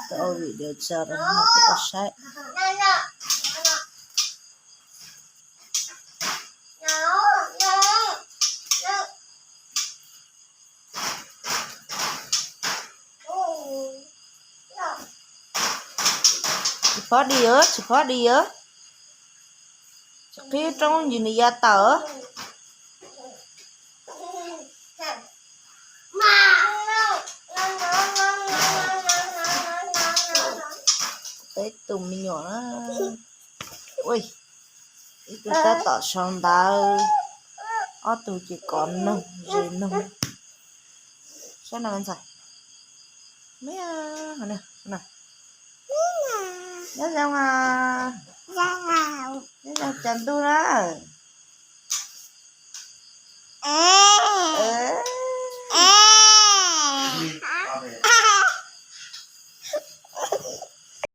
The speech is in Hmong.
Tau video tso rau nej tau saib. Tsis phob di os, tsis phob di os. Tsis qhib roob ntsis nws ya tawm. Peb tus me nyuam na. Ui, ib tug tab tom sau ntawv, ob tug ces kov noog, zes noog. Saib no ntxhais. Nyob zoo, nyob zoo cas ntuj na.